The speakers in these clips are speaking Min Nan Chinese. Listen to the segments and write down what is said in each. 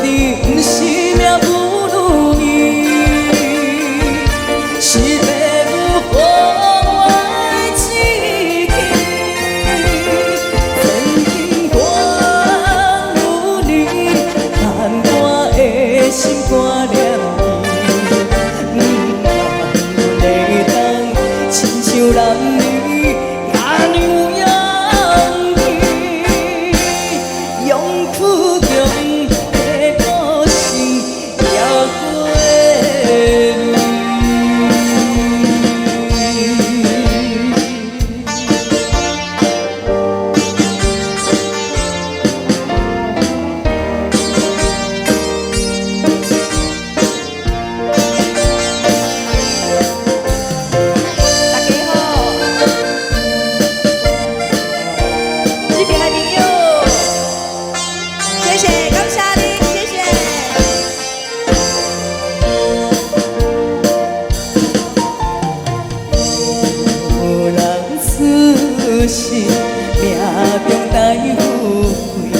定毋是命不如意，是父母予我的志氣。千金萬有你，但我的心肝念伊，毋通會當親像男兒，這呢有勇氣，勇去強的個性也過你。大家好，這邊的朋友，謝謝，感謝你，謝謝。有人此生命中大富貴，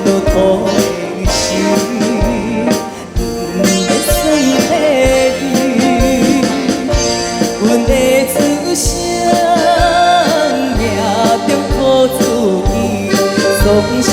路途的心，毋欲算彼字。阮的此生命中苦滋味，總是